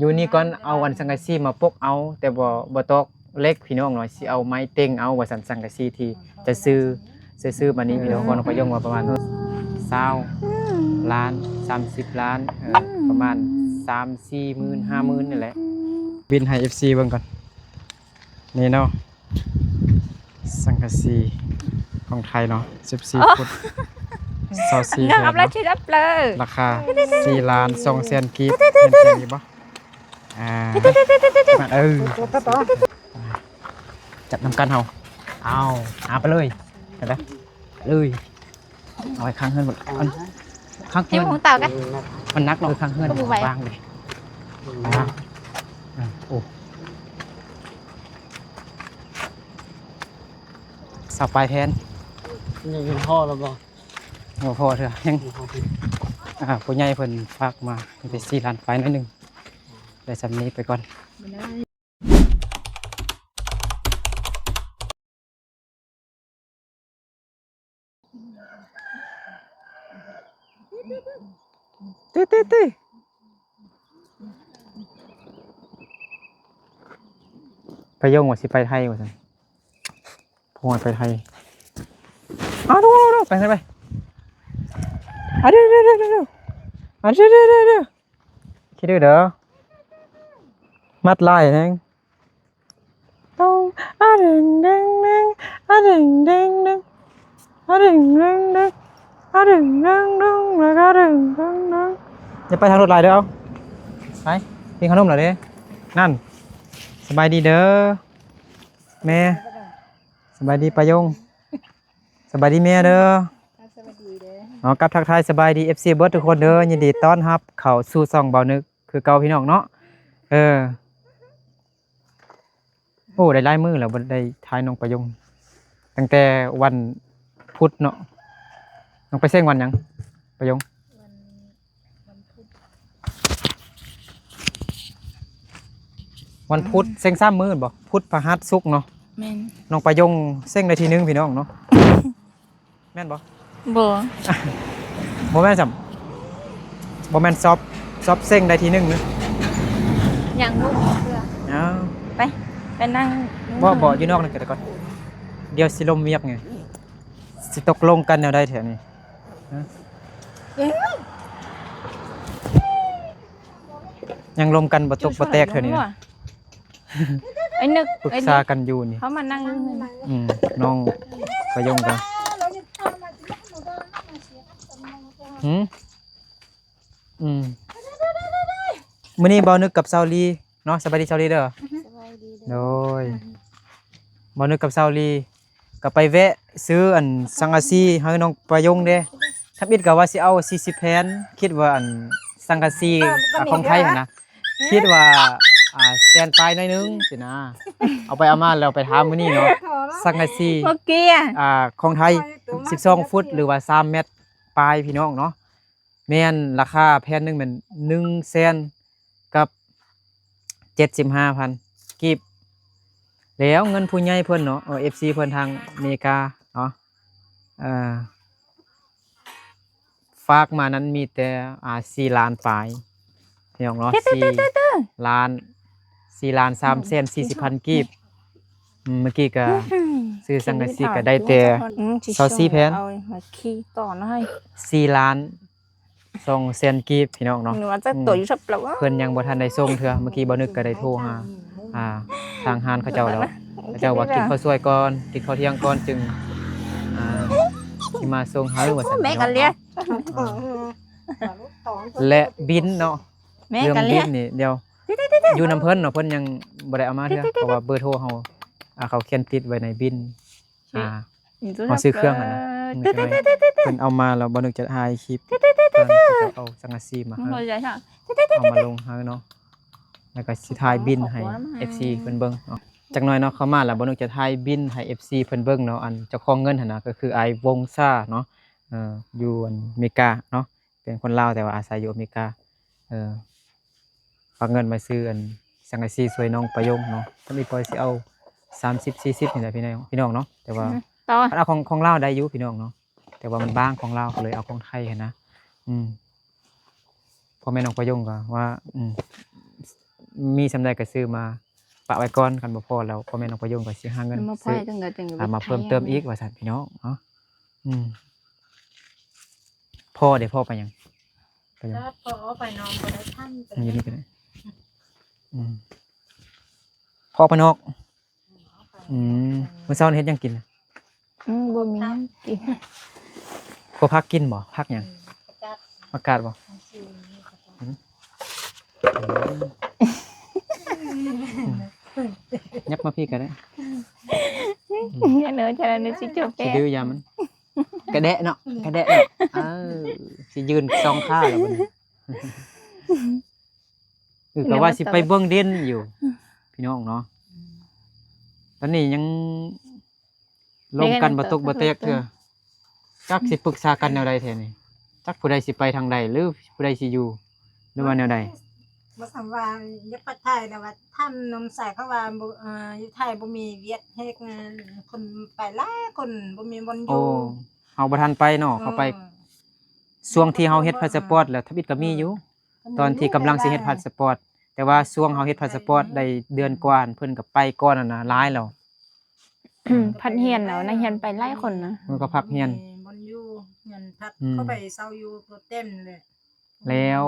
ຢູ່ນີ້ກ່ອນ ເອົາອັນສັງກະສີມາປົກເອົາ ແຕ່ບໍ່ ບໍ່ຕອກເຫຼັກພີ່ນ້ອງເນາະ ຊິເອົາໄມ້ເຕັງເອົາວ່າຊັ້ນ ສັງກະສີທີ່ຈະຊື້ ຊື້ໆ ບາດນີ້ພີ່ນ້ອງ ຂອງນ້ອງປະຍົງວ່າປະມານຊາວລ້ານ ສາມສິບລ້ານ ເອີ ປະມານສາມສີ່ໝື່ນ ຫ້າໝື່ນນີ້ແຫຼະ ບິນໃຫ້ເອັຟຊີເບິ່ງກ່ອນ ນີ້ເນາະ ສັງກະສີຂອງໄທເນາະ ສິບສີ່ຟຸດ ຊາວສີ່ແຜ່ນເນາະ ລາຄາສີ່ລ້ານສອງແສນກີບ ແມ່ນແພງຢູ່ບໍ່? ອ່າ ເອີ ຈັດນຳກັນເຮົາ ເອົາ ຫາໄປເລີຍ ໄປເລີຍ ເອົາໄວ້ຂ້າງເຮືອນ ຂ້າງເຮືອນ ມັນໜັກເນາະ ຂ້າງເຮືອນ ວາງເລີຍ ອ່າ ໂອ້ ຊາວປາຍແຜ່ນ ຍັງພໍແລ້ວບໍ່? ບໍ່ພໍເທື່ອ ຍັງ ອ່າ ຜູ້ໃຫຍ່ເພິ່ນຝາກມາ ມີແຕ່ສີ່ລ້ານປາຍໜ້ອຍໜຶ່ງ ໄດ້ສ່ຳນີ້ໄປກ່ອນ ຕິໆໆ ປະໂຍງວ່າຊິໄປໄທວ່າຊັ້ນ ພວກມັນໄປໄທ ອ້າວ ດູໆ ໄປ ໄປ ໄປ ອາເດີໆໆ ອາເດີໆ ຄິດເດີ ມັດຫຼາຍແຮງ ຕ້ອງ ອາເດີງເດີງເດີງ ອາເດີງເດີງເດີງ ອາເດີງເດີງເດີງ ອາເດີງເດີງເດີງ ອາເດີງເດີງເດີງ ຢ່າໄປທາງລົດຫຼາຍເດີ ເອົາ ໄປ ກິນຂະໜົມແລ້ວເດ້ ນັ້ນ ສະບາຍດີເດີ ແມ່ ສະບາຍດີປາຍົງ ສະບາຍດີແມ່ເດີ ສະບາຍດີເດີ ເອົາ ກັບທັກທາຍສະບາຍດີເອັຟຊີເບິດທຸກຄົນເດີ ຍິນດີຕ້ອນຮັບເຂົ້າສູ່ຊ່ອງເບົານຶກຄືເກົ່າພີ່ນ້ອງເນາະ ເອີ ໂອ້ ໄດ້ຫຼາຍມື້ແລ້ວບໍ່ໄດ້ຖ່າຍນ້ອງປາຍົງ ຕັ້ງແຕ່ວັນພຸດເນາະ ນ້ອງໄປເສັງວັນຫຍັງປາຍົງ? ວັນ ວັນພຸດ ເສັງສາມມື້ແມ່ນບໍ່? ພຸດ ພະຫັດ ສຸກເນາະ ແມ່ນ ນ້ອງປາຍົງເສັງໄດ້ທີໜຶ່ງພີ່ນ້ອງເນາະ ແມ່ນບໍ່? ບໍ່ ບໍ່ແມ່ນຊ້ຳ ບໍ່ແມ່ນສອບ ສອບເສັງໄດ້ທີໜຶ່ງເນາະ ຍັງບໍ່ເທື່ອ ອ້າວ ໄປ ໄປນັ່ງ ບໍ່ ບໍ່ ຢູ່ນອກນີ້ກໍໄດ້ກ່ອນ ດຽວຊິລົມວຽກໄງ ຊິຕົກລົງກັນແນວໃດແທ້ນີ້ ຮະ? ຍັງລົມກັນບໍ່ຕົກບໍ່ແຕກເທື່ອນີ້ນະ ໄອ້ນຶກ ປຶກສາກັນຢູ່ນີ້ ເຮົາມານັ່ງ ອືມ ນ້ອງປາຍົງກະ ຫືມ ອືມ ມື້ນີ້ເບົານຶກກັບຊາວລີເນາະ ສະບາຍດີຊາວລີເດີ ສະບາຍດີເດີ ໂດຍ ເບົານຶກກັບຊາວລີ ກໍໄປແວະຊື້ອັນສັງກະສີໃຫ້ນ້ອງປາຍົງເດ້ ທຳອິດກໍວ່າຊິເອົາສີ່ສິບແຜ່ນ ຄິດວ່າອັນສັງກະສີ ເອີ ຂອງໄທຫັ້ນນະ ຄິດວ່າ ອ່າ ແສນປາຍໜ້ອຍໜຶ່ງຊີ້ນະ ເອົາໄປເອົາມາແລ້ວໄປຖາມມື້ນີ້ເນາະ ສັງກະສີ ເມື່ອກີ້ ອ່າ ຂອງໄທ ສິບສອງຟຸດ ຫຼືວ່າສາມແມັດປາຍ ພີ່ນ້ອງເນາະ ແມ່ນລາຄາແຜ່ນໜຶ່ງແມ່ນໜຶ່ງແສນກັບເຈັດສິບຫ້າພັນກີບ ແລ້ວເງິນຜູ້ໃຫຍ່ເພິ່ນເນາະ ເອີ ເອັຟຊີເພິ່ນທາງເມກາເນາະ ເອີ ຝາກມານັ້ນມີແຕ່ ອ່າ ສີ່ລ້ານປາຍ ພີ່ນ້ອງເນາະ ສີ່ລ້ານ ສີ່ລ້ານສາມແສນສີ່ສິບພັນກີບ ອືມ ເມື່ອກີ້ກໍ ອືມ ຊື້ສັງກະສີກໍໄດ້ແຕ່ ອືມ ຊາວສີ່ແຜ່ນ ເອົາມາຂີ່ຕໍ່ໜ້ອຍ ສີ່ລ້ານສອງແສນກີບ ພີ່ນ້ອງເນາະ ອືມ ເພິ່ນຍັງບໍ່ທັນໄດ້ສົ່ງເທື່ອ ເມື່ອກີ້ເບົານຶກກໍໄດ້ໂທຫາ ອ່າ ທາງຮ້ານເຂົາເຈົ້າແລ້ວ ເຂົາເຈົ້າວ່າກິນເຂົ້າສວຍກ່ອນ ກິນເຂົ້າທ່ຽງກ່ອນຈຶ່ງ ອ່າ ຊິມາສົ່ງໃຫ້ວ່າຊັ້ນ ພີ່ນ້ອງເນາະ ອ່າ ແລະບິນເນາະ ແມ່ ເລື່ອງບິນນີ້ ດຽວ ຢູ່ນຳເພິ່ນເນາະ ເພິ່ນຍັງບໍ່ໄດ້ເອົາມາເທື່ອ ເພາະວ່າເບີໂທເຮົາ ອ່າ ເຂົາຂຽນຕິດໄວ້ໃນບິນ ອ່າ ເຮົາຊື້ເຄື່ອງຫັ້ນນະ ເພິ່ນເອົາມາແລ້ວ ເບົານຶກຈະຖ່າຍຄລິບ ເພິ່ນເອົາສັງກະສີມາໃຫ້ ເອົາມາລົງໃຫ້ເນາະ ແລ້ວກໍຊິຖ່າຍບິນໃຫ້ເອັຟຊີເພິ່ນເບິ່ງເນາະ ຈັກໜ້ອຍເນາະ ເຂົ້າມາແລ້ວ ເບົານຶກຈະຖ່າຍບິນໃຫ້ເອັຟຊີເພິ່ນເບິ່ງເນາະ ອັນເຈົ້າຂອງເງິນຫັ້ນນະ ກໍຄືອ້າຍວົງສາເນາະ ເອີ ຢູ່ອັນເມກາເນາະ ເປັນຄົນລາວ ແຕ່ວ່າອາໄສຢູ່ອາເມກາ ເອີ ຝາກເງິນມາຊື້ອັນສັງກະສີຊ່ວຍນ້ອງປາຍົງເນາະ ທຳອິດກໍຊິເອົາສາມສິບ ສີ່ສິບນີ້ແຫຼະ ພີ່ນ້ອງ ພີ່ນ້ອງເນາະ ແຕ່ວ່າ ອືມ ເອົາຂອງ ຂອງລາວໄດ້ຢູ່ ພີ່ນ້ອງເນາະ ແຕ່ວ່າມັນບາງຂອງລາວ ກໍເລີຍເອົາຂອງໄທຫັ້ນນະ ອືມ ພໍ່ແມ່ນ້ອງປາຍົງກໍວ່າ ອືມ ມີສ່ຳໃດກໍຊື້ມາປະໄວ້ກ່ອນ, ຄັນບໍ່ພໍແລ້ວພໍ່ແມ່ນ້ອງປະໂຍງກໍຊິຫາເງິນຊື້ ມາເພີ່ມເຕີມອີກວ່າຊັ້ນພີ່ນ້ອງເນາະ. ອືມ ພໍ່ເດ້ ພໍ່ໄປຫຍັງ? ໄປຫຍັງ? ກໍພໍ່ອອກໄປນອກ ບໍ່ໄດ້ທັນ ຢູ່ນີ້ກໍໄດ້. ອືມ ພໍ່ໄປນອກ. ອືມ ມື້ເຊົ້ານີ້ເຮັດຫຍັງກິນ? ອືມ ບໍ່ມີຫຍັງກິນ. ຄົວຜັກກິນບໍ່? ຜັກຫຍັງ? ອືມ ຜັກກາດ ຜັກກາດບໍ່? ອືມ ຫຍັບມາພີ້ກໍໄດ້. ຢ່າເນີ ຈະໄດ້ຊິຈົບແລ້ວ ຊິດື້ຢາມັນ ກະແດະເນາະ ກະແດະເນາະ. ເອີ ຊິຢືນສອງຂາແລ້ວບັດນີ້. ເອີ ກໍວ່າຊິໄປເບິ່ງເດັ່ນຢູ່ ພີ່ນ້ອງເນາະ. ຕອນນີ້ຍັງລົມກັນບໍ່ຕົກບໍ່ແຕກເທື່ອ. ຈັກຊິປຶກສາກັນແນວໃດແທ້ນີ້, ຈັກຜູ້ໃດຊິໄປທາງໃດ ຫຼືຜູ້ໃດຊິຢູ່ ຫຼືວ່າແນວໃດ. ບໍ່ສຳວ່າຢາກໄປໄທ ແຕ່ວ່າຖາມໜຸ່ມໃສ ເຂົາວ່າບໍ່ ເອີ ຢູ່ໄທບໍ່ມີວຽກເຮັດ, ຄົນໄປຫຼາຍຄົນ ບໍ່ມີບ່ອນຢູ່. ໂອ້ ເຮົາບໍ່ທັນໄປເນາະ. ເອີ ເຂົາໄປ ຊ່ວງທີ່ເຮົາເຮັດພາສະປອດແລ້ວ ທຳອິດກໍມີຢູ່ ເອີ ຕອນທີ່ກຳລັງຊິເຮັດພາສະປອດ. ແຕ່ວ່າຊ່ວງເຮົາເຮັດພາສະປອດໄດ້ເດືອນກວ່າ ເພິ່ນກໍໄປກ່ອນຫັ້ນນະ ຫຼາຍແລ້ວ. ອືມ ພັກຮຽນເນາະ ນັກຮຽນໄປຫຼາຍຄົນນະ. ມັນກໍພັກຮຽນ ບໍ່ມີບ່ອນຢູ່ ເຮືອນພັກ ອືມ ເຂົາໄປເຊົ່າຢູ່ກໍເຕັມແຫຼະ. ແລ້ວ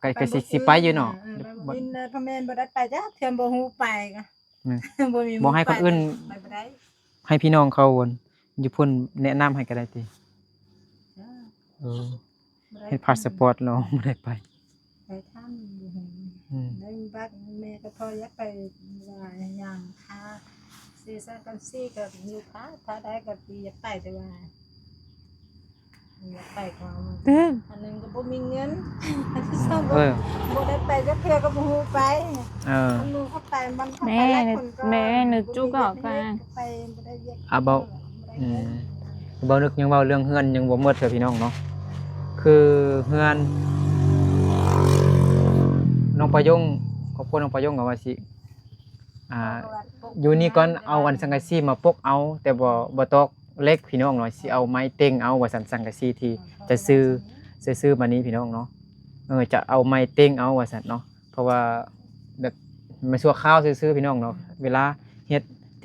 ກໍ ກໍຊິ ຊິໄປຢູ່ເນາະ. ເອີ ໄປບໍ່ ບໍ່ ບິນເດີ ພໍ່ແມ່ບໍ່ໄດ້ໄປຈັກເທື່ອ ບໍ່ຮູ້ໄປກໍ ແມ່ນ ບໍ່ມີໝູ່ ບໍ່ໃຫ້ຄົນອື່ນໄປ ໄປບໍ່ໄດ້. ໃຫ້ພີ່ນ້ອງເຂົາຢູ່ພຸ້ນແນະນຳໃຫ້ກໍໄດ້ຕິ. ເອີ ບໍ່ໄດ້ ເຮັດພາສະປອດແລ້ວບໍ່ໄດ້ໄປ. ໄປຖາມຢູ່ ອືມ ໄດ້ບັດ ແມ່ກໍພໍຢາກໄປວ່າຫຍັງ ຄ່າຊື້ສັງກະສີກໍຢູ່ ຖ້າ ຖ້າໄດ້ກໍຊິຢາກໄປ ແຕ່ວ່າຢາກໄປກໍ ອັນໜຶ່ງກໍບໍ່ມີເງິນ ອັນທີສອງກໍ ເອີ ບໍ່ໄດ້ໄປຈັກເທື່ອ ກໍບໍ່ຮູ້ໄປ. ເອີ ອັນໜຶ່ງເຂົາໄປ ມັນເຂົາໄປຫຼາຍຄົນກໍ ແມ່ນ ແມ່ນ ຈຸກອອກ ໄປບໍ່ໄດ້ວຽກ ອາ ເບົາ ອືມ ເບົານຶກຍັງເວົ້າເລື່ອງເຮືອນຍັງບໍ່ໝົດເທື່ອພີ່ນ້ອງເນາະ. ຄືເຮືອນນ້ອງປະຍົງ ຄອບຄົວນ້ອງປະຍົງກໍວ່າຊິ ອ່າ ຢູ່ນີ້ກ່ອນ ເອົາອັນສັງກະສີມາປົກເອົາ ແຕ່ບໍ່ ບໍ່ຕອກເຫຼັກພີ່ນ້ອງເນາະ. ຊິເອົາໄມ້ເຕັງເອົາວ່າຊັ້ນ ສັງກະສີທີ່ຈະຊື້ ຈະຊື້ມານີ້ພີ່ນ້ອງເນາະ. ເອີ ຈະເອົາໄມ້ເຕັງເອົາວ່າຊັ້ນເນາະ. ເພາະວ່າແບບມາຊົ່ວຄາວຊື່ໆ ພີ່ນ້ອງເນາະ. ເວລາເຮັດ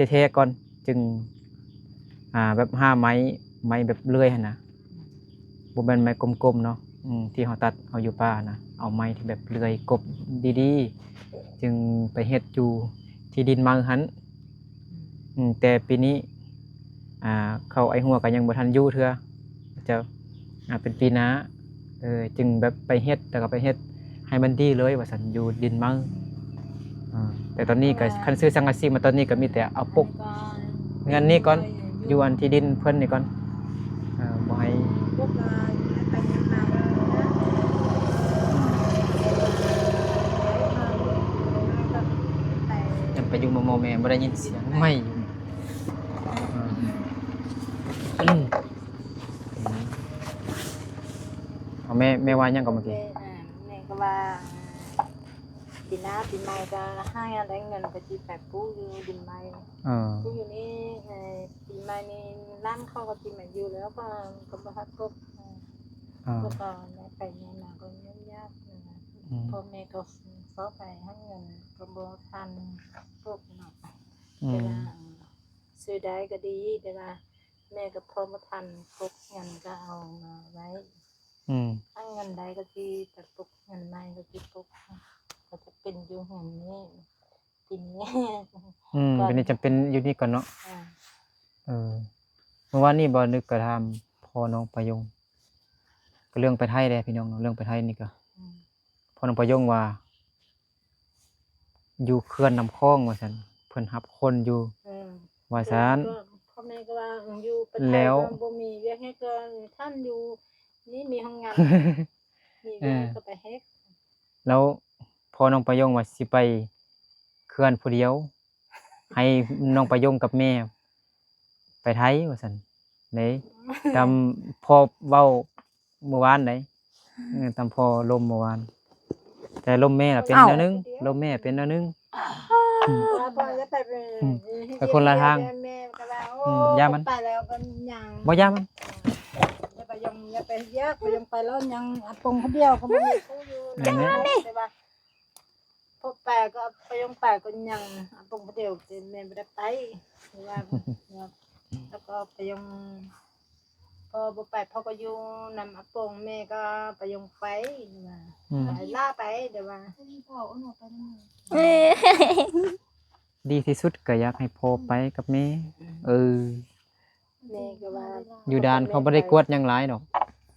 ແທ້ໆກ່ອນ ຈຶ່ງ ອ່າ ແບບຫາໄມ້ ໄມ້ແບບເລື່ອຍຫັ້ນນະ, ບໍ່ແມ່ນໄມ້ກົມໆເນາະ ອືມ ທີ່ເຮົາຕັດເອົາຢູ່ປ່ານະ. ເອົາໄມ້ທີ່ແບບເລື່ອຍກົບດີໆ ຈຶ່ງໄປເຮັດຢູ່ທີ່ດິນໃໝ່ຫັ້ນ. ອືມ ແຕ່ປີນີ້ ອ່າ ເຂົາໄອ້ຫົວກໍຍັງບໍ່ທັນຢູ່ເທື່ອ ເຈົ້າ ອ່າ ເປັນປີໜ້າ ເອີ ຈຶ່ງແບບໄປເຮັດ ແລ້ວກໍໄປເຮັດໃຫ້ມັນດີເລີຍວ່າຊັ້ນ ຢູ່ດິນໃໝ່. ອ່າ ແຕ່ຕອນນີ້ກໍ ເພາະວ່າ ຄັນຊື້ສັງກະສີມາຕອນນີ້ກໍມີແຕ່ເອົາປົກເຮືອນນີ້ກ່ອນ ຢູ່ອັນທີ່ດິນເພິ່ນນີ້ກ່ອນ ເອີ ບໍ່ໃຫ້ ປຸກວ່າໄປເຮັດນາ ອືມ ຍັງໄປຢູ່ໝໍ່ໆແມ່ ບໍ່ໄດ້ຍິນສຽງໄມ້ຢູ່. ເອົາ ແມ່ ແມ່ວ່າຫຍັງກໍເມື່ອກີ້? ແມ່ ອ່າ ແມ່ກໍວ່າ ປີໜ້າປີໃໝ່ກໍຫາໄດ້ເງິນກໍຊິໄປປູກຢູ່ດິນໃໝ່. ເອີ ປູກຢູ່ນີ້ ເອີ ປີໃໝ່ນີ້ຫຼານເຂົາກໍຊິມາຢູ່ແລ້ວ ກໍ ກໍບໍ່ຮັກກົບ. ເອີ ກໍໄປແມ່ມາກໍຫຍຸ້ງຍາກນະ. ອືມ ພໍ່ແມ່ກໍເຝົ້າໄປຫາເງິນກໍບໍ່ທັນປົກເນາະ. ອືມ ແຕ່ວ່າ ຊື້ໄດ້ກໍດີ ແຕ່ວ່າແມ່ກໍພໍບໍ່ທັນປົກ ເງິນກໍເອົາມາໄວ້. ອືມ ຖ້າເງິນໄດ້ກໍຊິໄປປົກ ເງິນໃໝ່ກໍຊິປົກ ກໍຈະເປັນຢູ່ເຮືອນນີ້ ປີນີ້. ອືມ ປີນີ້ຈຳເປັນຢູ່ນີ້ກ່ອນເນາະ. ເອີ ເມື່ອວານນີ້ບໍ່ນຶກກໍຖາມພໍ່ນ້ອງປະຍົງ ກໍເລື່ອງໄປໄທເດ້ພີ່ນ້ອງເນາະ. ເລື່ອງໄປໄທນີ້ກໍ ອືມ ພໍ່ນ້ອງປະຍົງວ່າ ຢູ່ເຂື່ອນນ້ຳຂອງວ່າຊັ້ນ ເພິ່ນຮັບຄົນຢູ່ ເອີ ວ່າຊັ້ນ. ກໍພໍ່ແມ່ກໍວ່າ ເອີ ຢູ່ປະເທດ ແລ້ວກໍບໍ່ມີວຽກເຮັດ ກໍທ່ານຢູ່ນີ້ມີໂຮງງານ ມີວຽກ ເອີ ກໍໄປເຮັດ. ແລ້ວພໍ່ນ້ອງປະຍົງວ່າຊິໄປເຂື່ອນຜູ້ດຽວ ໃຫ້ນ້ອງປະຍົງກັບແມ່ໄປໄທວ່າຊັ້ນເດ້. ຕາມພໍ່ເວົ້າ ເມື່ອວານໃດ໋ ເອີ ຕາມພໍ່ລົມເມື່ອວານ ແຕ່ລົມແມ່ລະເປັນແນວໜຶ່ງ ລົມແມ່ເປັນແນວໜຶ່ງ. ອືມ ແຕ່ຄົນລະທາງ. ແມ່ກໍວ່າ ໂອ້ ອືມ ຢ່າມັນ ໄປແລ້ວກໍຍັງ ບໍ່ ຢ່າມັນ ຢ່າໄປ ຢ່າໄປຢາກ ໄປແລ້ວຍັງອາປົງຄົນດຽວ ກໍບໍ່ມີຜູ້ຢູ່. ແມ່ນແຫຼະ ແຕ່ວ່າ ພໍ່ໄປກໍປະຍົງໄປກໍຍັງ ອາປົງຜູ້ດຽວ ແມ່ບໍ່ໄດ້ໄປ ວ່າ ແລ້ວກໍປະຍົງ ພໍ່ບໍ່ໄປ ພໍ່ກໍຢູ່ນຳອາປົງ ແມ່ກໍປະຍົງໄປ ວ່າ ອືມ ໄປລາໄປ ແຕ່ວ່າ ດີທີ່ສຸດກໍຢາກໃຫ້ພໍ່ໄປກັບແມ່ ອືມ ເອີ ແມ່ກໍວ່າ ຢູ່ດ່ານເຂົາບໍ່ໄດ້ກວດຫຍັງຫຼາຍດອກ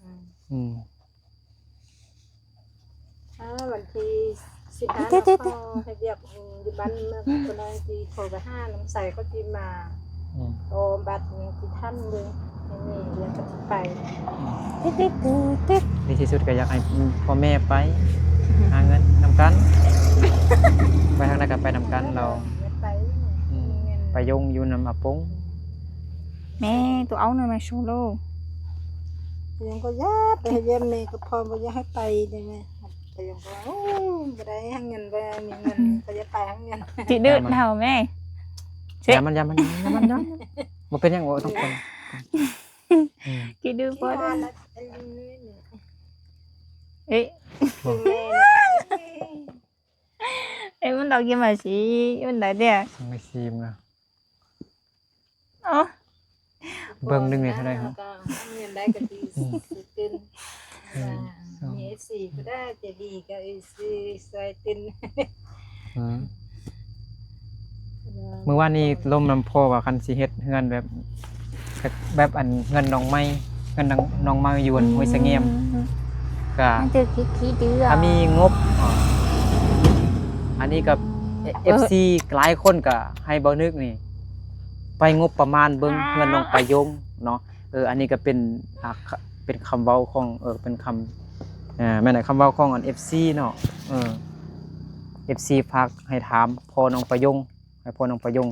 ອືມ ອືມ ອ່າ ວັນທີສິບຫ້າ ເນາະ ເຮັດວຽກຢູ່ບ້ານເມືອງ ກໍໄດ້ຊິໂທໄປຫານ້ອງໃສ ກໍຊິມາ ອືມ ໂອ ບັດນີ້ຊິທັນເບິ່ງ ນີ້ແລ້ວກໍຊິໄປ ອືມ ດີທີ່ສຸດກໍຢາກໃຫ້ພໍ່ແມ່ໄປ ຫາເງິນນຳກັນ ໄປທາງໃດກໍໄປນຳກັນ ລາວ ໄປ ອືມ ໄປຍົງຢູ່ນຳອາປົງ ແມ່ ໂຕເອົາໜ່ອຍ ມາໂຊໂລ ຍັງກໍຢາກໄປຢ້ຽມແມ່ກັບພໍ່ ບໍ່ຢາກໃຫ້ໄປເດ້ແມ່ ໄປຍັງກໍ ໂອ້ ບໍ່ໄດ້ຫາເງິນ ບໍ່ມີເງິນ ກໍຢ່າໄປຫາເງິນ ຊິດື້ເຮົາແມ່ ຢ່າມັນ ຢ່າມັນ ຢ່າມັນ ຢ່າມັນ ບໍ່ເປັນຫຍັງ ບໍ່ຕ້ອງກວນ ອືມ ຊິດື້ພໍ່ ເອີຍ ເອີຍ ມັນດອກກິນມາຊິ ມັນໄດ້ເດ້ ໄດ້ຊີມນະ ເອົາ ເບິ່ງໜຶ່ງນີ້ເທົ່າໃດເນາະ ກໍເງິນໄດ້ກໍດີ ອືມ ຊື້ຕື່ມ ອືມ ວ່າມີເອັຟຊີຜູ້ໃດໃຈດີກໍຊື້ຊ່ອຍຕື່ມ ອືມ ມື້ວານນີ້ລົມນຳພໍ່ວ່າຄັນຊິເຮັດເຮືອນແບບ ແບບອັນເຮືອນນ້ອງໃໝ່ ເຮືອນນ້ອງ ນ້ອງໃໝ່ຢູ່ອັນ ອືມ ຫ້ວຍສະແງມ ກະ ມັນຈະຂີ້ເດືອ ຖ້າມີງົບ ອັນນີ້ກໍ ເອີ ເອັຟຊີຫຼາຍຄົນກໍໃຫ້ບ່າວນຶກນີ້ ໄປງົບປະມານເບິ່ງເຮືອນນ້ອງປາຍົງເນາະ ເອີ ອັນນີ້ກໍເປັນ ອ່າ ເປັນຄຳເວົ້າຂອງ ເອີ ເປັນຄຳ ແມ່ນຄຳເວົ້າຂອງອັນເອັຟຊີເນາະ ເອີ ເອັຟຊີຝາກໃຫ້ຖາມພໍ່ນ້ອງປາຍົງ ໃຫ້ພໍ່ນ້ອງປາຍົງ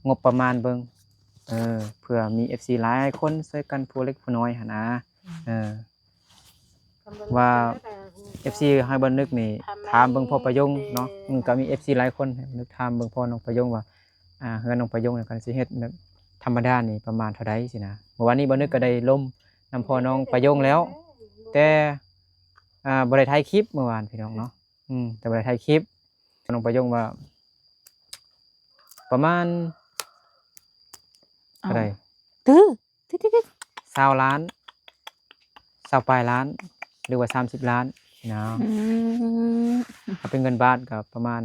ງົບປະມານເບິ່ງ ເອີ ເພື່ອມີເອັຟຊີຫຼາຍຄົນຊ່ວຍກັນຜູ້ເລັກຜູ້ນ້ອຍຫັ້ນນະ ເອີ ວ່າເອັຟຊີໃຫ້ບ່າວນຶກນີ້ຖາມເບິ່ງພໍ່ປາຍົງເນາະ ອືມ ກໍມີເອັຟຊີຫຼາຍຄົນໃຫ້ບ່າວນຶກຖາມເບິ່ງພໍ່ນ້ອງປາຍົງວ່າ ອ່າ ເຮືອນນ້ອງປາຍົງນີ້ຄັນຊິເຮັດແບບທຳມະດານີ້ປະມານເທົ່າໃດຊີ້ນະ ເມື່ອວານນີ້ບ່າວນຶກກໍໄດ້ລົມນຳພໍ່ນ້ອງປາຍົງແລ້ວ ແຕ່ ອ່າ ບໍ່ໄດ້ຖ່າຍຄລິບເມື່ອວານພີ່ນ້ອງເນາະ ອືມ ແຕ່ບໍ່ໄດ້ຖ່າຍຄລິບ ນ້ອງປາຍົງວ່າ ປະມານ ເທົ່າໃດ? ເອົ້າ ຊາວລ້ານ ຊາວປາຍລ້ານ ຫຼືວ່າສາມສິບລ້ານເນາະ ອືມ ຖ້າເປັນເງິນບາດກໍປະມານ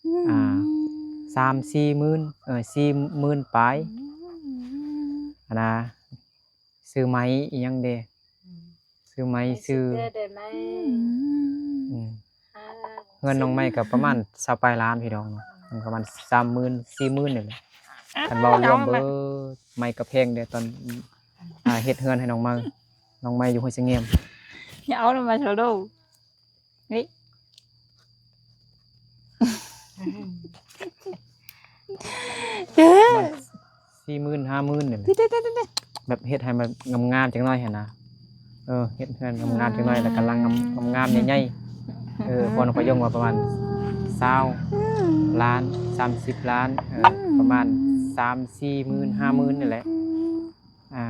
ອືມ ອ່າ ສາມສີ່ໝື່ນ ເອີ ສີ່ໝື່ນປາຍ ອືມ ຫັ້ນນະ ຊື້ໄມ້ອີ່ຫຍັງເດ ອືມ ຊື້ໄມ້ ໄມ້ ຊື້ ຊື້ເຄື່ອງໄດ້ໄມ້ ອືມ ອືມ ເຮືອນນ້ອງໃໝ່ກໍປະມານຊາວປາຍລ້ານພີ່ນ້ອງເນາະ ມັນປະມານສາມໝື່ນ ສີ່ໝື່ນນີ້ແຫຼະ ຄັນເວົ້າລວມເບີດ ໄມ້ກໍແພງເດ້ ຕອນ ອ່າ ເຮັດເຮືອນໃຫ້ນ້ອງໃໝ່ ນ້ອງໃໝ່ຢູ່ຫ້ວຍສະແງມ ຢ່າເອົານຳມາໂຊໂລ ເຮີ້ຍ ເອີ ສີ່ໝື່ນ ຫ້າໝື່ນນີ້ແຫຼະ ແບບເຮັດໃຫ້ມັນງາມໆຈັກໜ້ອຍຫັ້ນນະ ເອີ ເຮັດເຮືອນງາມໆຈັກໜ້ອຍ ແລ້ວກຳລັງງາມໆໃຫຍ່ໆ ເອີ ພໍ່ນ້ອງປາຍົງວ່າປະມານຊາວລ້ານ ສາມສິບລ້ານ ເອີ ປະມານສາມສີ່ໝື່ນ ຫ້າໝື່ນນີ້ແຫຼະ ອ່າ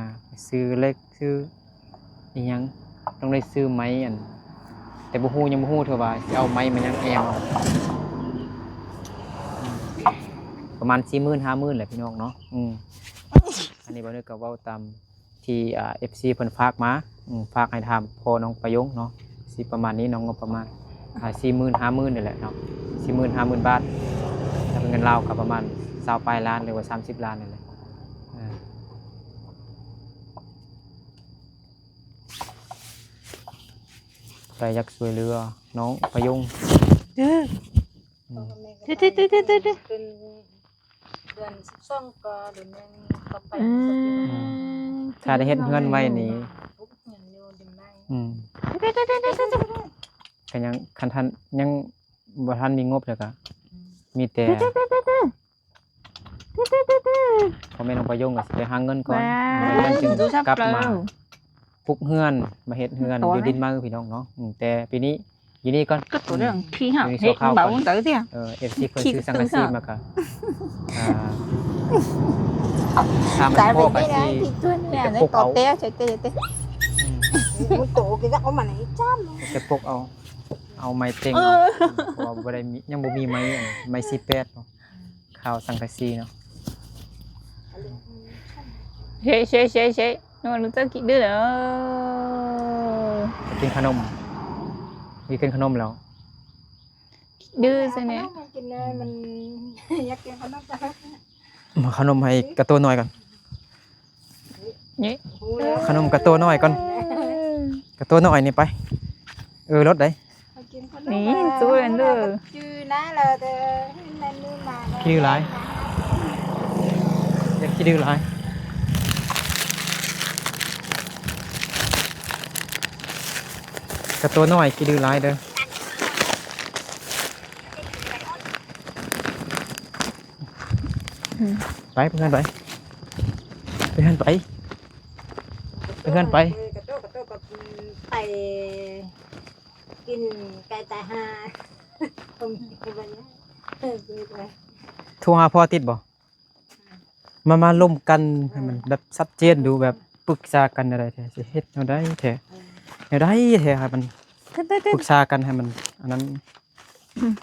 ຊື້ເຫຼັກ ຊື້ອີ່ຫຍັງ ຕ້ອງໄດ້ຊື້ໄມ້ອັນ ແຕ່ບໍ່ຮູ້ ຍັງບໍ່ຮູ້ເທື່ອວ່າຊິເອົາໄມ້ມາຫຍັງແອ້ມເອົາ ປະມານສີ່ໝື່ນ ຫ້າໝື່ນແຫຼະພີ່ນ້ອງເນາະ ອືມ ອັນນີ້ບ່າວນຶກກໍເວົ້າຕາມທີ່ ອ່າ ເອັຟຊີເພິ່ນຝາກມາ ອືມ ຝາກໃຫ້ຖາມພໍ່ນ້ອງປາຍົງເນາະ ຊິປະມານນີ້ເນາະ ງົບປະມານ ອ່າ ສີ່ໝື່ນ ຫ້າໝື່ນນີ້ແຫຼະເນາະ ສີ່ໝື່ນ ຫ້າໝື່ນບາດ ຖ້າເປັນເງິນລາວກໍປະມານຊາວປາຍລ້ານ ຫຼືວ່າສາມສິບລ້ານນີ້ແຫຼະ ອ່າ ໃຜຢາກຊ່ວຍເຫຼືອນ້ອງປາຍົງ ເດີ ອືມ ເດີໆໆໆໆ ເດືອນສິບສອງກໍເດືອນໜຶ່ງກໍໄປ ອືມ ອືມ ຖ້າໄດ້ເຮັດເຮືອນໄວ້ນີ້ ອືມ ກໍຍັງ ຄັນທ່ານຍັງບໍ່ທັນມີງົບ ແລ້ວກໍ ອືມ ມີແຕ່ ພໍ່ແມ່ນ້ອງປາຍົງກໍຊິໄປຫາເງິນກ່ອນ ແມ່ນ ເງິນຈຶ່ງກັບມາປຸກເຮືອນ ມາເຮັດເຮືອນຢູ່ດິນໃໝ່ພີ່ນ້ອງເນາະ ອືມ ແຕ່ປີນີ້ຢູ່ນີ້ກ່ອນ ກໍຕົວເລື່ອງ ອືມ ທີ່ເຮົາເຮັດເບົາເຕີເດ ເອີ ເອັຟຊີເພິ່ນຊື້ສັງກະສີມາກໍ ອ່າ ຖ້າມັນພໍກໍຊິ ໃສ່ໄປເດ້ນະ ທີ່ຕົວເນີ້ຍ ໃນຕໍ່ແຕ້ໃສ່ເຕ ອືມ ໂຕກິນແລ້ວເອົາມາໃນຈ້ຳ ຈະປົກເອົາ ເອົາໄມ້ເຕັງ ເອີ ເອົາ ເພາະວ່າບໍ່ໄດ້ມີ ຍັງບໍ່ມີໄມ້ອັນ ໄມ້ສີ່ແປດເນາະ ຄາວສັງກະສີເນາະ. ເຊ ເຊ ເຊ ເຊ ນ້ອງ ເຈົ້າກິນດື້ເດີ ກິນຂະໜົມ ກິນຂະໜົມແລ້ວ ດື້ຊະແນ່ ກິນເລີຍ ມັນຢາກກິນຂະໜົມ. ມາຂະໜົມໃຫ້ກະໂຕນ້ອຍກ່ອນ ນີ້ ຂະໜົມກະໂຕນ້ອຍກ່ອນ ກະໂຕນ້ອຍນີ້ໄປ ເອີ ລົດໃດ ນີ້ ສູ້ກັນເດີ ຈື່ນາລະເດີ ຂີ້ດື້ຫຼາຍ ຢ່າຂີ້ດື້ຫຼາຍ ກະໂຕນ້ອຍຂີ້ດື້ຫຼາຍເດີ. ໄປ ໄປເຮືອນໄປ ໄປເຮືອນໄປ ໄປເຮືອນໄປ ເອີ ກະໂຕ ກະໂຕ ກະໄປກິນໄກ່ຕາຍຫ່າ ໂທຫາພໍ່ຕິດບໍ່? ມາ ມາລົມກັນໃຫ້ມັນແບບຊັດເຈນດູ ແບບປຶກສາກັນແນວໃດແທ້ ຊິເຮັດແນວໃດແທ້ ແນວໃດແທ້ ໃຫ້ມັນປຶກສາກັນໃຫ້ມັນອັນນັ້ນ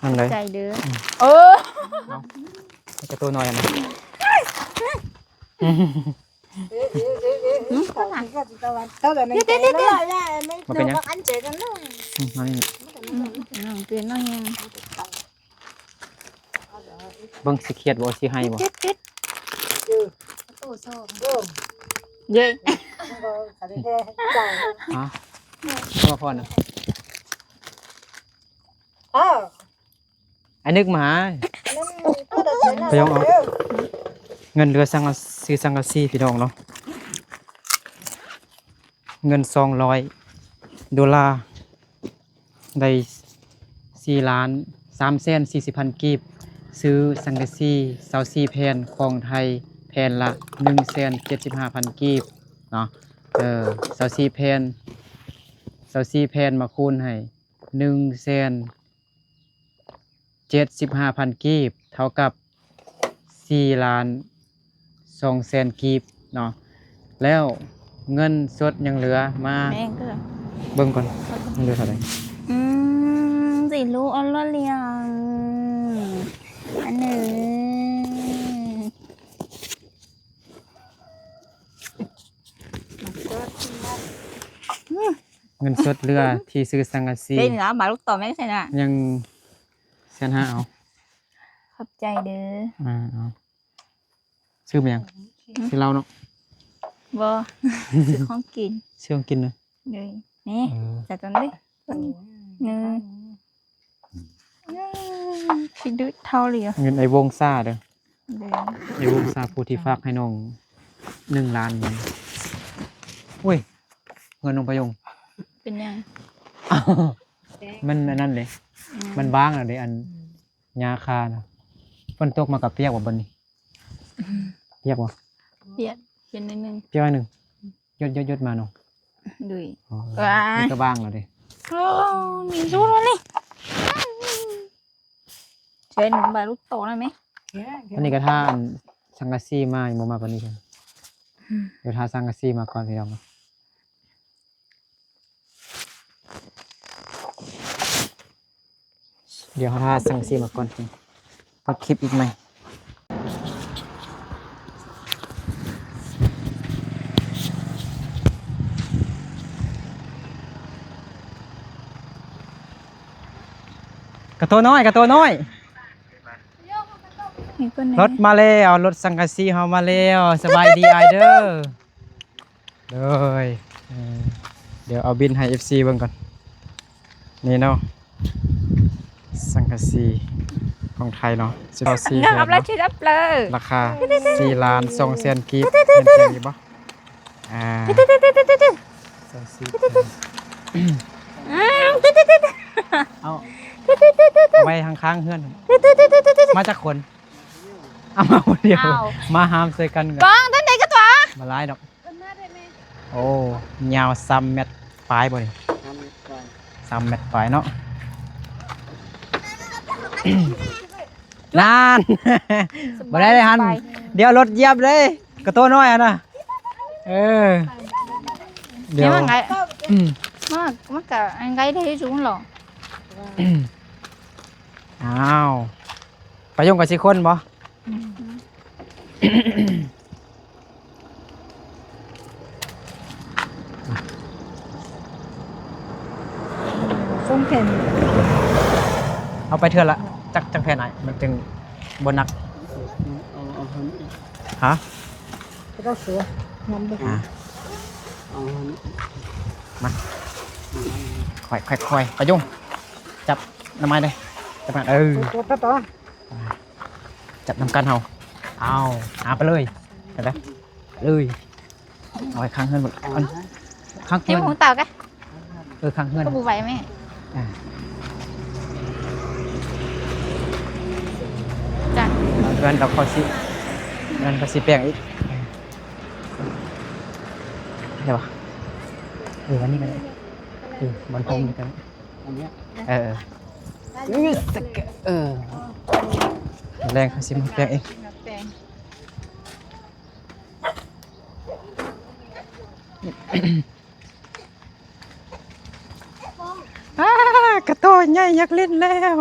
ອັນໃດ ໃຈເດີ ອືມ ເອີ ເອົາ ໃຫ້ກະໂຕນ້ອຍອັນນັ້ນ ອືມ ບໍ່ເປັນຫຍັງ ອືມ ມານີ້ ອືມ ເປັນນ້ອຍແຮງ. ເບິ່ງຊິຄຽດບໍ່ ຊິໄຫ້ບໍ່ ເຈັບ ເຈັບ ໂຕສອງ ເຢ້ ຮະ ພໍ່ນະ ອ້າວ ໄອ້ນຶກມາຫາ ພະຍົງເອົາ ເງິນເຫຼືອສັງກະ ຊື້ສັງກະສີພີ່ນ້ອງເນາະ ເງິນສອງຮ້ອຍໂດລາ ໄດ້ສີ່ລ້ານສາມແສນສີ່ສິບພັນກີບ ຊື້ສັງກະສີຊາວສີ່ແຜ່ນ ຂອງໄທແຜ່ນລະໜຶ່ງແສນເຈັດສິບຫ້າພັນກີບເນາະ ເອີ ຊາວສີ່ແຜ່ນ ຊາວສີ່ແຜ່ນມາຄູນໃຫ້ໜຶ່ງແສນເຈັດສິບຫ້າພັນກີບ ເທົ່າກັບ ສີ່ລ້ານສອງແສນກີບເນາະ ແລ້ວເງິນສົດຍັງເຫຼືອມາ ແມ່ນເດີ ເບິ່ງກ່ອນ ຍັງເຫຼືອເທົ່າໃດ ອືມ ຊິຮູ້ເອົາໂລດລຽງ ອັນໜຶ່ງ ອືມ ເງິນສົດເຫຼືອທີ່ຊື້ສັງກະສີ ເປັນຫຍັງ ບາດລູກຕໍ່ແມ່ນໃສ່ນະ ຍັງແສນຫ້າ ເອົາ ຂອບໃຈເດີ ອ່າ ເອົາ ຊື້ມາຫຍັງ? ອືມ ຊື້ເຫຼົ້າເນາະ ບໍ່ ຊື້ຂອງກິນ ຊື້ຂອງກິນເນາະ ເດີ ນີ້ ເອີ ໃສ່ຕົວນີ້ ຕົວນີ້ ເອີ ອືມ ຊິດື້ເທົ່າເລີຍ ເງິນໄອ້ວົງຊາເດີ ເດີ ໄອ້ວົງຊາຜູ້ທີ່ຝາກໃຫ້ນ້ອງໜຶ່ງລ້ານ ໂອ້ຍ ເງິນນ້ອງປະຍົງ ເປັນຫຍັງ? ມັນອັນນັ້ນເດ້ ອືມ ມັນບາງແລ້ວເດ້ ອັນ ອືມ ຫຍ້າຄານະ ຝົນຕົກມາກະປຽກບໍ່ບັດນີ້? ອືມ ປຽກບໍ່? ປຽກ ປຽກໜ້ອຍໜຶ່ງ ປຽກໜ້ອຍໜຶ່ງ ຢົດໆໆ ມານ້ອງ ໂດຍ ອໍ ວ້າຍ ນີ້ກະບາງແລ້ວເດ້ ໂອ້ ມີຊູແລ້ວນີ້ ໃສ່ໜູບາລູກໂຕໄດ້ໄໝ? ອັນນີ້ກະຖ້າອັນສັງກະສີມາ ຍັງບໍ່ມາປານນີ້ ອືມ ດຽວຖ້າສັງກະສີມາກ່ອນພີ່ນ້ອງ ດຽວເຮົາຖ້າສັງກະສີມາກ່ອນ ຕັດຄລິບອີກໃໝ່ ກະໂຕນ້ອຍ ກະໂຕນ້ອຍ ລົດມາແລ້ວ ລົດສັງກະສີເຮົາມາແລ້ວ ສະບາຍດີອ້າຍເດີ. ໂດຍ ເອີ ດຽວເອົາບິນໃຫ້ເອັຟຊີເບິ່ງກ່ອນ ນີ້ເນາະ ສັງກະສີຂອງໄທເນາະ ສິບສີ່ແຜ່ນເນາະ ລາຄາສີ່ລ້ານສອງແສນກີບ ແມ່ນແພງຢູ່ບໍ່? ອ່າ ສອງສີ່ແຜ່ນ ເອົາ ເອົາໄວ້ຂ້າງໆເຮືອນ ມາຈັກຄົນ? ເອົາມາຄົນດຽວ ອ້າວ ມາຫາມໃສ່ກັນ ກ້ອງຕົວໃດກະຕົວ ບໍ່ຫຼາຍດອກ ໂອ້ ຍາວສາມແມັດປາຍບໍ່ນີ້? ສາມແມັດປາຍ ສາມແມັດປາຍເນາະ ນັ້ນ ບໍ່ໄດ້ເລີຍຫັ້ນ ສະບາຍ ດຽວລົດຢຽບເລີຍ ກະໂຕນ້ອຍຫັ້ນນະ ເອີ ດຽວ ອືມ ມັນກະອັນໃກ້ໄດ້ສູງຫຼໍ? ອ້າວ ປາຍົງກໍຊິຄົນບໍ່? ອືມ ສອງແຜ່ນ ເອົາໄປເທື່ອລະ ຈັກ ຈັກແຜ່ນອ້າຍ ມັນຈຶ່ງບໍ່ໜັກ? ເອົາ ເອົາເທົ່ານີ້ ຮະ? ເຈົ້າເສືອ ນຳເບິ່ງ ອ່າ ເອົາເທົ່ານີ້ ມາ ຄ່ອຍໆໆ ປາຍົງ ຈັບໜ້າໄມ້ເດ້ ຈັບໜ້າ ເອີ ຈັບນຳກັນເຮົາ ເອົາ ຫາໄປເລີຍ ໄປເລີຍ ເອົາໄວ້ຂ້າງເຮືອນພຸ້ນ ຂ້າງເຮືອນ ເຮັດຫູເຕົາກະ ເອີ ຂ້າງເຮືອນ ກໍບໍ່ໄຫວແມ່ ອ່າ ຈ້ະ ເຮືອນກໍເຂົາຊິ ເຮືອນກໍຊິແປງອີກ ໄດ້ບໍ່? ເອີ ອັນນີ້ກໍໄດ້ ເອີ ມັນຫົ່ມກັນ ອັນເນີ້ຍ ເອີ ເອີ ເອີ ແລງເຂົາຊິມາແປງເອງ ອ້າ ກະໂຕໃຫຍ່ ຢາກຫຼິ້ນແລ້ວ.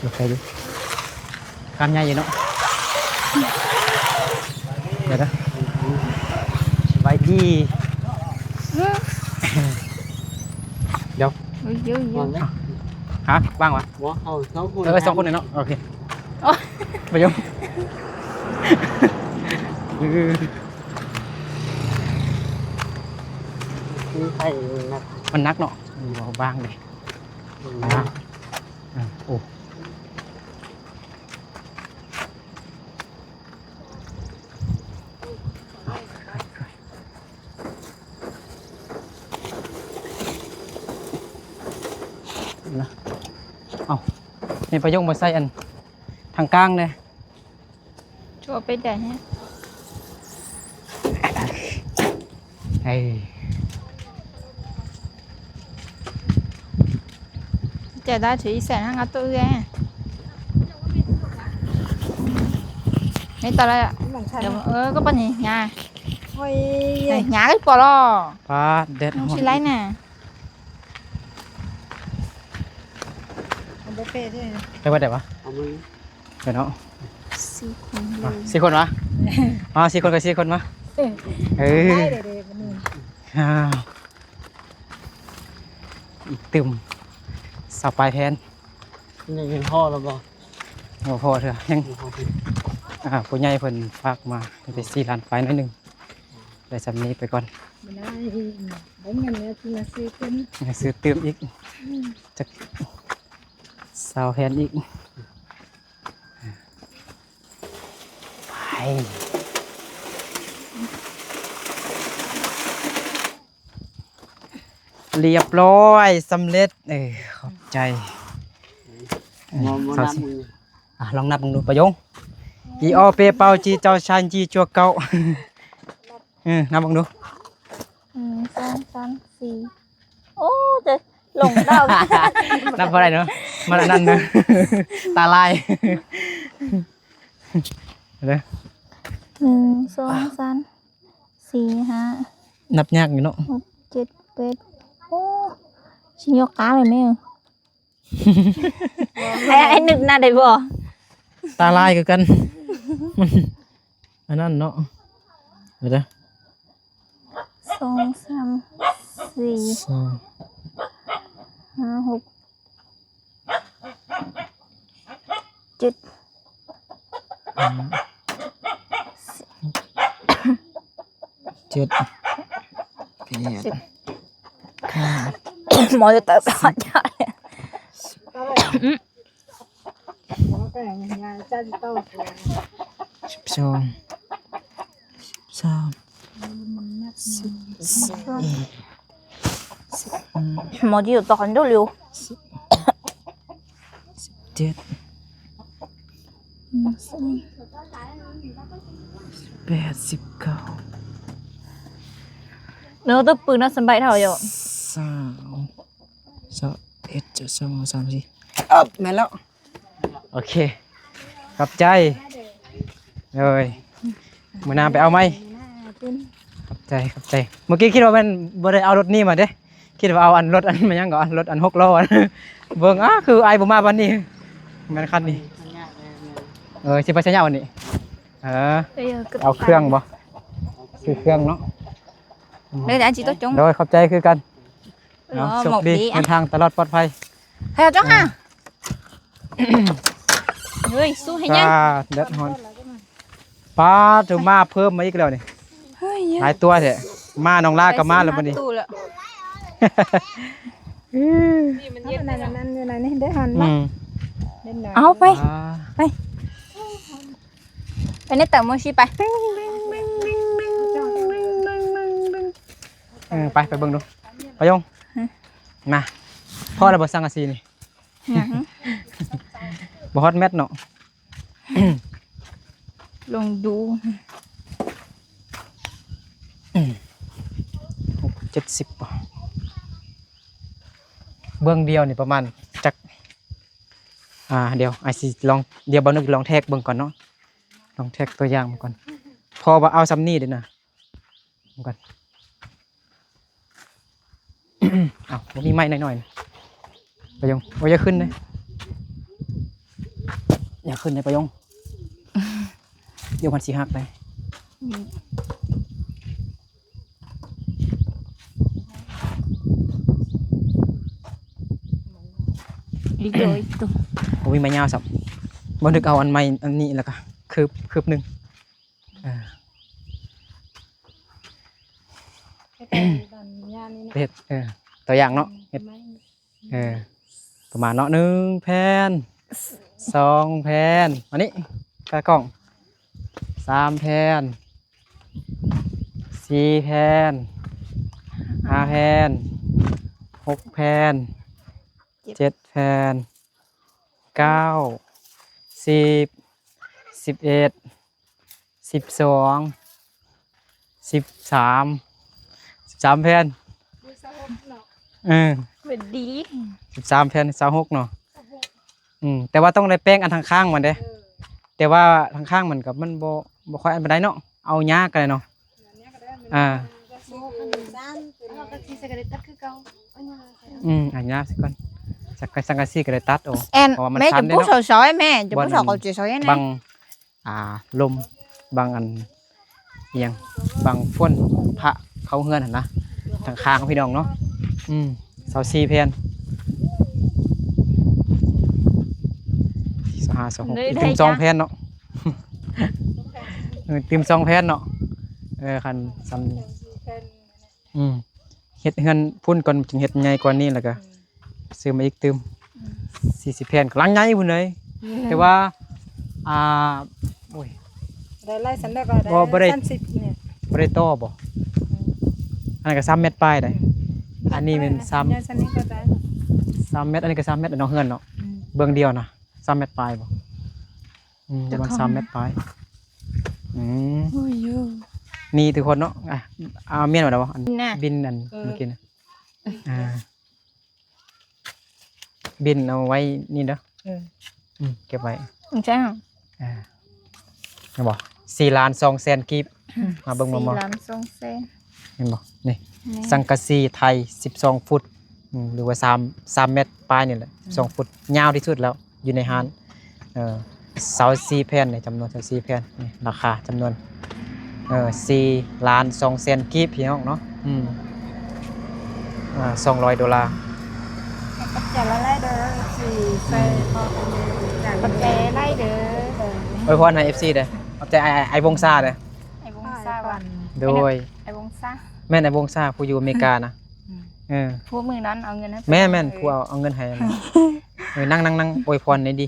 ໂອເຄຢູ່ ຄຳໃຫຍ່ຢູ່ເນາະ ດຽວເດີ ສະບາຍດີ ດຽວ ໂອ້ຍ ເອີ ຫະ ວ່າງວະ ບໍ່ ເຮົາສອງຄົນ ເອີ ສອງຄົນເນາະ ໂອເຄ ໂອ້ຍ ປະໂຫຍກ ເອີ ມັນໜັກ ມັນໜັກເນາະ ມັນບໍ່ບາງເດ້ ມັນໜັກ ອ່າ ໂອ້ ນະ ເອົ້າ ແມ່ປະໂຫຍກມາໃສ່ອັນທາງກາງເດ້ ໂຈະໄປໄດ້ແຮະ ເອີ ຈະໄດ້ຖືແສນຫາງເອົາໂຕເອື້ອຍ ໃນຕະຫຼາດ ເອີ ກໍປານນີ້ຫຍ້າ ໂອ້ຍ ຫຍ້າກໍບໍ່ລໍ ປາດ ແດດຮ້ອນ ຊິໄລ່ນະ ເອົາບໍ່ເປເດ້ ໄປເບິດໄດ້ປະ? ເອົາມາ ໄປເນາະ ສີ່ຄົນ ມາ ສີ່ຄົນວະ? ມາ ສີ່ຄົນກໍສີ່ຄົນມາ ເອີ ໄດ້ເດ້ບັດນີ້ ອ້າວ ອີກຕື່ມ ຊາວປາຍແຜ່ນ ຍັງພໍແລ້ວບໍ່? ບໍ່ພໍເທື່ອ ຍັງ ບໍ່ພໍເທື່ອ ອ່າ ຜູ້ໃຫຍ່ເພິ່ນຝາກມາ ໄປສີ່ລ້ານປາຍໜ້ອຍໜຶ່ງ ໄດ້ສ່ຳນີ້ໄປກ່ອນ ບໍ່ໄດ້ ບໍ່ແມ່ນແລ້ວ ຊື້ຕື່ມ ຊື້ຕື່ມອີກ ອືມ ຈັກຊາວແຜ່ນອີກ ໄປ ລຽບຮ້ອຍ ສຳເລັດ ເອີ ຂອບໃຈ ມາ ມານັບເບິ່ງ ອ່ະ ລອງນັບເບິ່ງດູປະໂຫຍກ ອີອໍເປເປົາຈີເຈົ້າຊານຈີຈົວເກົ້າ ເອີ ນັບເບິ່ງດູ ໜຶ່ງ ສອງ ສາມ ສີ່ ໂອ້ ຈະຫຼົງເຕົ້າ ນັບບໍ່ໄດ້ເນາະ ມັນອັນນັ້ນເນາະ ຕາລາຍ ເດີ ໜຶ່ງ ສອງ ສາມ ສີ່ ຫ້າ ນັບຍາກຢູ່ເນາະ ຫົກ ເຈັດ ແປດ ໂອ້ ຊິຍົກກາໄດ້ແມ່ ໃຫ້ ໃຫ້ນຶກໜ້າໄດ້ບໍ່? ຕາລາຍຄືກັນ ມັນອັນນັ້ນເນາະ ເດີ ສອງ ສາມ ສີ່ ສອງ ຫ້າ ຫົກ ເຈັດ ຫ້າ ເຈັດ ແປດ ສິບ ຫ້າ ໝໍຈະຕັດ ສິບ ສິບສອງ ສິບສາມ ສິບສີ່ ສິບຫ້າ ໝໍຢູ່ຕອນເດີວ ສິບເຈັດ ສິບແປ ແປດສິບເກົ້າ ເນີ ຕົວປືນເນາະ ສຳບາຍເທົ່າຢູ່ ຊາວ ຊາວເອັດ ຊາວສອງ ສາມ ສີ່ ອັບ ແມ່ນແລ້ວ. ໂອເຄ ຂອບໃຈ ໂດຍ ມື້ໜ້າໄປເອົາໃໝ່ ຂອບໃຈ ຂອບໃຈ. ເມື່ອກີ້ຄິດວ່າແມ່ນບໍ່ໄດ້ເອົາລົດນີ້ມາເດ້ ຄິດວ່າເອົາອັນລົດອັນ ແມ່ນຫຍັງກໍ ລົດອັນຫົກລໍ້ ເບິ່ງ ອ້າ ຄືອ້າຍບໍ່ມາວັນນີ້ ແມ່ນຄັນນີ້ ເອີ ຊິໄປໄຊຍະວັນນີ້ ເອີ ເອີ ເອົາເຄື່ອງບໍ່ ຊື້ເຄື່ອງເນາະ ເດີ ອັນຊິຕົວຈົງ ໂດຍ ຂອບໃຈຄືກັນ ເນາະ ໂຊກດີ ເດີນທາງຕະຫຼອດປອດໄພ ໃຫ້ເອົາຈ້ອງຫາ ເອີ ເຮີ້ຍ ສູ້ເຮັດຫຍັງ ປາດ ແດດຮ້ອນ ປາດ ໂທ ມາເພີ່ມມາອີກແລ້ວນີ້ ເຮີ້ຍ ຫຼາຍຕົວແທ້ ມາໜອງລາກໍມາແລ້ວບັດນີ້ ປາດ ເອີ ນັ້ນ ນັ້ນ ນັ້ນ ຢູ່ໃນນີ້ເດ້ ຫັນບໍ່ ອືມ ເຫັນບໍ່ ເອົາໄປ ອ່າ ໄປ ໄປໃນເຕົາມື້ຊິໄປ ເອີ ໄປ ໄປເບິ່ງດູ ປະຍົງ ຮະ ມາ ພໍແລ້ວບໍ່ ສັງກະສີນີ້ ຫຍັງ ບໍ່ຮອດແມັດເນາະ ລອງດູ ຫົກເຈັດສິບ ເບື້ອງດຽວນີ້ປະມານຈັກ ອ່າ ດຽວ ອ້າຍຊິລອງ ດຽວບ່າວນຶກລອງແທກເບິ່ງກ່ອນເນາະ ລອງແທກຕົວຢ່າງເບິ່ງກ່ອນ ເພາະວ່າເອົາຊ່ຳນີ້ເດ້ນະ ເບິ່ງກ່ອນ ເອົ້າ ບໍ່ມີໄມ້ໜ້ອຍໆ ປະຍົງ ໂອ້ຍ ຢ່າຂຶ້ນເດ້ ຢ່າຂຶ້ນເດ້ປະຍົງ ດຽວມັນຊິຫັກເດ້ ອີກໂດຍໂຕ ບໍ່ມີໄມ້ຍາວຊ້ຳ ບໍ່ນຶກເອົາອັນໄມ້ອັນນີ້ ແລ້ວກະຄືບ ຄືບໜຶ່ງ ເອີ ເຮັດ ເອີ ຕົວຢ່າງເນາະ ເຮັດ ເອີ ປະມານເນາະ ໜຶ່ງແຜ່ນ ສອງແຜ່ນ ອັນນີ້ ຕາກ້ອງ ສາມແຜ່ນ ສີ່ແຜ່ນ ຫ້າແຜ່ນ ຫົກແຜ່ນ ເຈັດແຜ່ນ ເກົ້າ ສິບ ສິບເອັດ ສິບສອງ ສິບສາມ ສິບສາມແຜ່ນ ເອີ ເປັນດີ ສິບສາມແຜ່ນ ຊາວຫົກເນາະ ອືມ ແຕ່ວ່າຕ້ອງໄດ້ແປງອັນຂ້າງໆມັນເດ້ ເອີ ແຕ່ວ່າຂ້າງໆມັນກໍມັນບໍ່ ບໍ່ຄ່ອຍອັນປານໃດເນາະ ເອົາຍາກກໍໄດ້ເນາະ ອ່າ ອືມ ອັນຍາກຊິກ່ອນ ສັງກະ ສັງກະສີກໍໄດ້ຕັດອອກ ແອນ ເພາະວ່າມັນ ແມ່ ສັນເດ້ເນາະ ແມ່ ຈະບໍ່ຊອກເອົາເຈຊອຍແນ່ ບັງ ອ່າ ລົມ ບັງອັນ ອີ່ຫຍັງ ບັງຝົນພະເຂົ້າເຮືອນຫັ້ນນະ ທາງຂ້າງພີ່ນ້ອງເນາະ ອືມ ຊາວສີ່ແຜ່ນ ຊາວຫ້າ ຊາວຫົກ ຕື່ມສອງແຜ່ນເນາະ ເອີ ຕື່ມສອງແຜ່ນເນາະ ເອີ ຄັນຊ່ຳ ອືມ ເຮັດເຮືອນພຸ້ນກ່ອນ ຈຶ່ງເຮັດໃຫຍ່ກວ່ານີ້ ແລ້ວກະ ອືມ ຊື້ມາອີກຕື່ມ ອືມ ສີ່ສິບແຜ່ນ ກຳລັງໃຫຍ່ພຸ້ນເລີຍ ອືມ ແຕ່ວ່າ ອ່າ ໂອ້ຍ ໄດ້ຫຼາຍຊັ້ນແລ້ວກໍໄດ້ ບໍ່ ບໍ່ໄດ້ ສາມສິບນີ້ ບໍ່ໄດ້ຕໍ່ບໍ່ ອືມ ອັນນັ້ນກໍສາມແມັດປາຍໄດ໋ ອືມ ອັນນີ້ແມ່ນສາມ ໃຫຍ່ສ່ຳນີ້ກໍໄດ້ ສາມແມັດ ອັນນີ້ກໍສາມແມັດເນາະ ເຮືອນເນາະ ອືມ ເບື້ອງດຽວນະ ສາມແມັດປາຍບໍ່ ອືມ ປະມານສາມແມັດປາຍ ອືມ ໂອ້ຍ ນີ້ທຸກຄົນເນາະ ອ່ະ ເອົາ ມ້ຽນມາແລ້ວບໍ່ ອັນ ບິນອັນ ເອີ ເມື່ອກີ້ນະ ອ່າ ບິນເອົາໄວ້ນີ້ເດີ ເອີ ອືມ ເກັບໄວ້ ໃຊ່ ອ່າ ເຫັນບໍ່ ສີ່ລ້ານສອງແສນກີບ ອືມ ມາເບິ່ງ ສີ່ລ້ານສອງແສນ ເຫັນບໍ່ ນີ້ ແມ່ນ ສັງກະສີໄທ ສິບສອງຟຸດ ອືມ ຫຼືວ່າສາມ ສາມແມັດປາຍນີ້ແຫຼະ ອືມ ສິບສອງຟຸດ ຍາວທີ່ສຸດແລ້ວ ຢູ່ໃນຮ້ານ ເອີ ຊາວສີ່ແຜ່ນນີ້ ຈຳນວນຊາວສີ່ແຜ່ນນີ້ ລາຄາຈຳນວນ ເອີ ສີ່ລ້ານສອງແສນກີບ ພີ່ນ້ອງເນາະ ອືມ ອ່າ ສອງຮ້ອຍໂດລາ ຂອບໃຈຫຼາຍໆເດີ ເອັຟຊີ ຊ່ວຍ ອືມ ຂອບໃຈຫຼາຍເດີ ອວຍພອນໃຫ້ ເອັຟຊີ ເດີ ຂອບໃຈອ້າຍ ອ້າຍວົງຊາເດີ ອ້າຍວົງຊາຫວາ ໂດຍ ອ້າຍວົງຊາ ແມ່ນອ້າຍວົງຊາ ຜູ້ຢູ່ອາເມລິການະ ອືມ ເອີ ຜູ້ມື້ນັ້ນເອົາເງິນໃຫ້ ແມ່ນໆ ເອີ ຜູ້ເອົາ ເອົາເງິນໃຫ້ ເອີ ນັ່ງໆ ອວຍພອນແດ່ດີ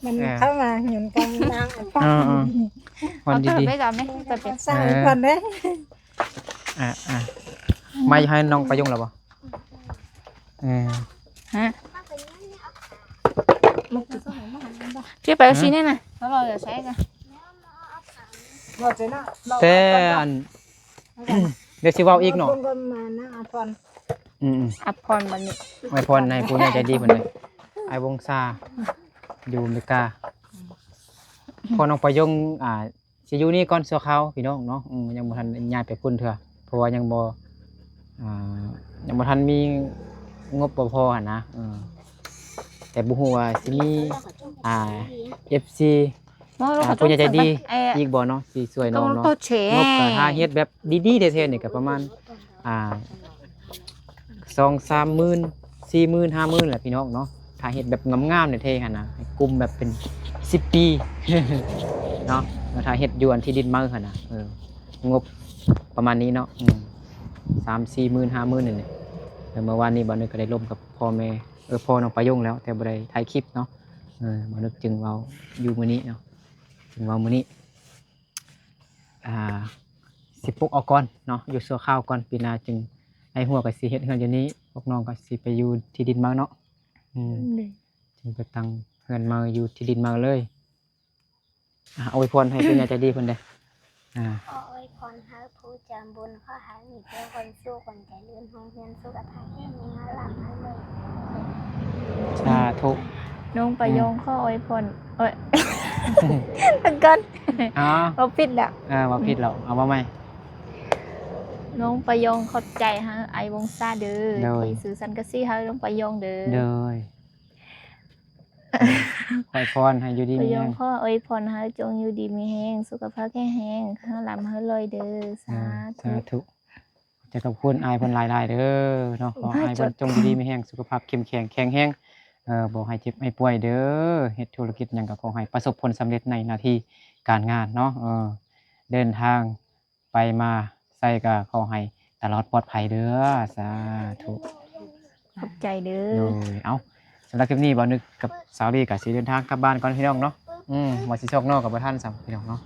ມັນ ອ່າ ເຂົ້າມາຫຍຸ້ນກັນນາງ ອ່າ ອ່າ ຄວັນດີໆ ຂອໂທດໄວ້ກ່ອນແມ່ ຂອໂທດ ເອີ ຄວັນເດ້ ອ່າ ອ່າ ມາຢູ່ໃຫ້ນ້ອງປະຍຸງແລ້ວບໍ່? ເອີ ຮະ ທີ່ໄປຊິນີ້ນະ ເຮົາລອໃຊ້ກັນ ບໍ່ເຈົ້ານະ ແຕ່ອັນ ດຽວຊິເວົ້າອີກເນາະ ເບິ່ງກ່ອນມານະ ອາພອນ ອືມໆ ອາພອນບັດນີ້ ອວຍພອນໃຫ້ຜູ້ໃຫຍ່ໃຈດີເພິ່ນເດ້ ອ້າຍວົງຊາ ຢູ່ອາເມລິກາ ພໍ່ນ້ອງປະຍົງ ອ່າ ຊິຢູ່ນີ້ກ່ອນຊົ່ວຄາວພີ່ນ້ອງເນາະ ອືມ ຍັງບໍ່ທັນຍ້າຍໄປພຸ້ນເທື່ອ ເພາະວ່າຍັງບໍ່ ອ່າ ຍັງບໍ່ທັນມີງົບບໍ່ພໍຫັ້ນນະ ເອີ ແຕ່ບໍ່ຮູ້ວ່າຊິມີ ອ່າ ເອັຟຊີ ບໍ່ ອ່າ ຜູ້ໃຫຍ່ໃຈດີອີກບໍ່ເນາະ ຊິຊ່ວຍນ້ອງເນາະ ງົບກໍຖ້າເຮັດແບບດີໆແທ້ໆນີ້ກໍປະມານ ອ່າ ສອງສາມໝື່ນ ສີ່ໝື່ນ ຫ້າໝື່ນແຫຼະພີ່ນ້ອງເນາະ ຖ້າເຮັດແບບງາມໆແທ້ໆຫັ້ນນະ ໃຫ້ກຸມແບບເປັນສິບປີເນາະ ແລ້ວຖ້າເຮັດຢູ່ອັນທີ່ດິນເໝົາຫັ້ນນະ ເອີ ງົບປະມານນີ້ເນາະ ອືມ ສາມສີ່ໝື່ນ ຫ້າໝື່ນນີ້ແຫຼະ ແລ້ວເມື່ອວານນີ້ບ່າວນຶກກໍໄດ້ລົມກັບພໍ່ແມ່ ເອີ ພໍ່ນ້ອງປາຍົງແລ້ວ ແຕ່ບໍ່ໄດ້ຖ່າຍຄລິບເນາະ ເອີ ບ່າວນຶກຈຶ່ງເວົ້າຢູ່ມື້ນີ້ເນາະ ຈຶ່ງເວົ້າມື້ນີ້ ອ່າ ຊິປົກເອົາກ່ອນເນາະ ຢູ່ຊົ່ວຄາວກ່ອນ ປີໜ້າຈຶ່ງ ອ້າຍຫົວກໍຊິເຮັດເຮືອນຢູ່ນີ້ ພວກນ້ອງກໍຊິໄປຢູ່ທີ່ດິນເໝົາເນາະ ອືມ ໂດຍ ຈຶ່ງໄປຕັ້ງເຮືອນໃໝ່ຢູ່ທີ່ດິນເໝົາເລີຍ ອ່າ ອວຍພອນໃຫ້ຜູ້ໃຫຍ່ໃຈດີເພິ່ນເດ້ ອ່າ ຂໍອວຍພອນໃຫ້ຜູ້ໃຈບຸນ ຂໍໃຫ້ມີແຕ່ຄວາມສຸກ ຄວາມຈະເລີນ ຮ່ຳຮວຍ ສຸຂະພາບແຂງແຮງ ຮ່ຳລວຍ ສາທຸ ນ້ອງປາຍົງ ອືມ ຂໍອວຍພອນ ເອີຍ ເບິ່ງກ່ອນ ອໍ ເວົ້າຜິດລະ ເອີ ເວົ້າຜິດແລ້ວ ເອົາເວົ້າໃໝ່ ນ້ອງປາຍົງ ຂອບໃຈໃຫ້ອ້າຍວົງຊາເດີ ໂດຍ ທີ່ຊື້ສັງກະສີໃຫ້ນ້ອງປາຍົງເດີ ໂດຍ ອວຍພອນໃຫ້ຢູ່ດີມີແຮງ ປາຍົງ ຂໍອວຍພອນໃຫ້ຈົ່ງຢູ່ດີມີແຮງ ສຸຂະພາບແຂງແຮງ ຮ່ຳລວຍເດີ ສາທຸ ສາທຸ ຂອບໃຈຂອບຄຸນອ້າຍເພິ່ນຫຼາຍໆເດີເນາະ ຂໍໃຫ້ອ້າຍເພິ່ນຈົ່ງຢູ່ດີມີແຮງ ສຸຂະພາບເຂັ້ມແຂງແຂງແຮງ ເອີ ບໍ່ໃຫ້ເຈັບໃຫ້ປ່ວຍເດີ ເຮັດທຸລະກິດຫຍັງກໍຂໍໃຫ້ປະສົບຜົນສຳເລັດໃນໜ້າທີ່ການງານເນາະ ເອີ ເດີນທາງໄປມາໃສກໍຂໍໃຫ້ຕະຫຼອດປອດໄພເດີ ສາທຸ ຂອບໃຈເດີ ໂດຍ ເອົ້າ ສຳລັບຄລິບນີ້ ບ່າວນຶກກັບສາວລີກໍຊິເດີນທາງກັບບ້ານກ່ອນພີ່ນ້ອງເນາະ ອືມ ວ່າຊິຊອກນອກກໍບໍ່ທັນຊ້ຳພີ່ນ້ອງເນາະ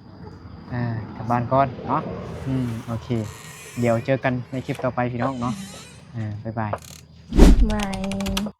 ເອີ ກັບບ້ານກ່ອນເນາະ ອືມ ໂອເຄ ດຽວເຈີກັນໃນຄລິບຕໍ່ໄປພີ່ນ້ອງເນາະ ເອີ ບາຍບາຍ ບາຍ.